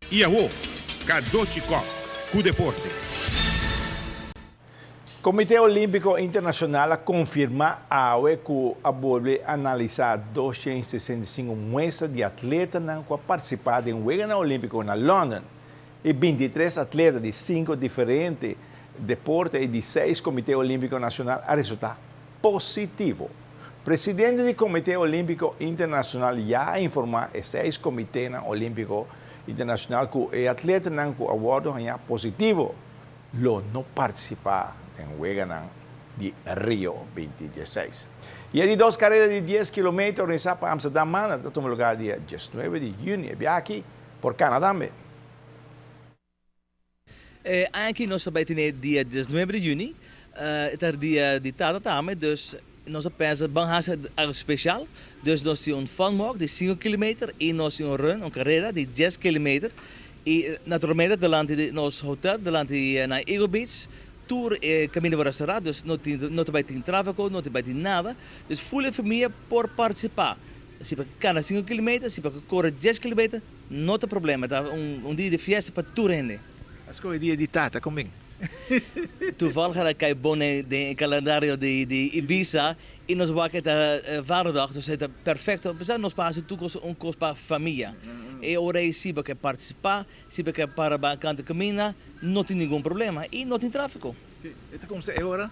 I awo, Cadochi Kock ku deporte. Komité Olímpiko Internashonal a konfirmá awe ku a bolbe analisá 265 muestra di atletanan ku a partisipá den Weganan Olímpiko na London. E 23 atleta di sinku diferente deporte i di seis Komité Olímpiko Nashonal a resultá positivo. Presidente di Komité Olímpiko Internashonal ya a informá e seis komiténan olímpiko internashonal ku e atletanan ku a wòrdu hañá positivo lo no partisipá den weganan di Rio 2016. I e di dos karera di dies kilometer organisá pa Amsterdam Manor ta tuma lugá dia diesnuebe di yüni. E biaha aki por kana tambe. E aña aki nos ta bai tene dia diesnuebe di juni, e ta dia di tata tambe, dus nos a pensa ban hasi algo special, dus nos tin un fun walk di sinku kilometer y nos tin un run, un carera di dies kilometer y naturalmente delanti di nos hotel, delanti di na Eagle Beach, tur e caminda por a cera, dus no tin no ta bai tin trafico, no ta bai tin nada, dus ful e famia por participa, si pa cana sinku kilometer, si pa core dies kilometer. No ta problema, ta un dia di fiesta pa tur hende. A scoge dia di tata, con bin? Toevallig a cay bon den e calendario di Ibiza y nos wak e ta vaderdag, dus e ta perfecto. Apesar nos por haci tur cos un cos pa famia. E ora ey si bo ke participa, si bo ke para ban canta caminda, no tin ningun problema y no tin trafico. Si, e ta cuminsa e ora?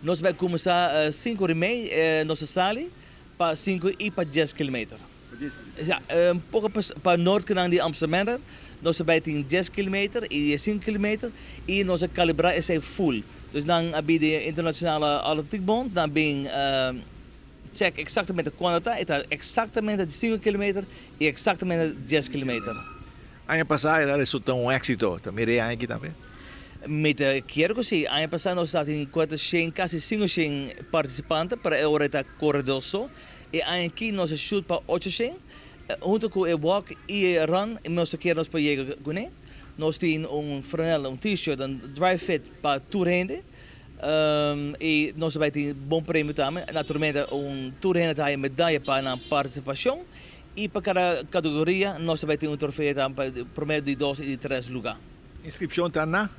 Nos bay cuminsa cinco ora y mey, nos ta sali pa cinco y pa dies kilometer. Ja, un poko pa noordkant di Amsterdam, nos ta bai tin dies kilometer i sinku kilometer i nos a kalibrá esei full. Dus nan a bidi e Internationale Atletiekbond, nan bin check eksaktamente kuantu ta, e ta eksaktamente di sinku kilometer i eksaktamente dies kilometer. Aña pasá el a resultá un éksito, ta mira e aña aki tambe? Mi ta kier ku si. Aña pasá nos tabatin kuater shen, kasi sinku shen partisipante, pero e ora e ta koredó so. E aña aki nos a shoot pa 800, hunto cu e walk y e run nos ta kier nos por yega cune. Nos tin un franela, un t-shirt, un dry fit pa tur hende y nos ta bay tin bon premio tambe. Naturalmente un tur hende ta haya medaya pa nan participacion y pa cada categoria nos ta bay tin un trofeo tambe pa prome, di dos y di tres luga. Inscripcion ta na?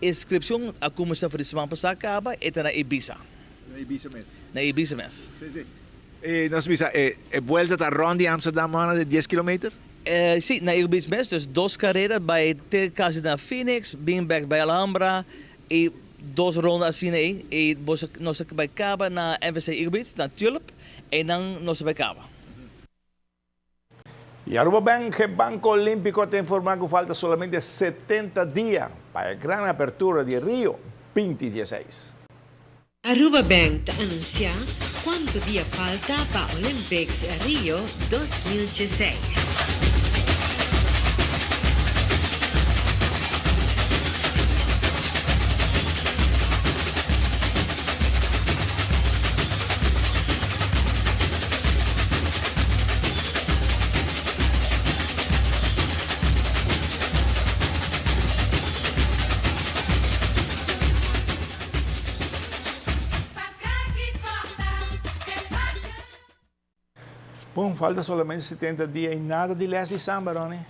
Inscripcion a cuminsa for di siman pasa caba, e ta na Ibiza. Na Ibiza mes. Na Ibiza mes. Sí, sí. E nos bisa e e buelta ta rond di Amsterdam mana di dies kilometer? Sí, na Ibiza mes. Dus dos carera bai te casi na Phoenix, bin bek bai Alhambra y dos ronda asina ey. Y bo nos a bai caba na NVC Eagle Beach, na Tulip. Eynan nos a bai caba. Y Aruba Bank, e Banco Olimpico ta informa cu falta solamente 70 dia pa e gran apertura di Rio 2016. Aruba Bank ta anuncia cuanto dia falta pa Olympics Rio 2016. Bon, falta solamente 70 dia y nada di les di samba, Ronnie.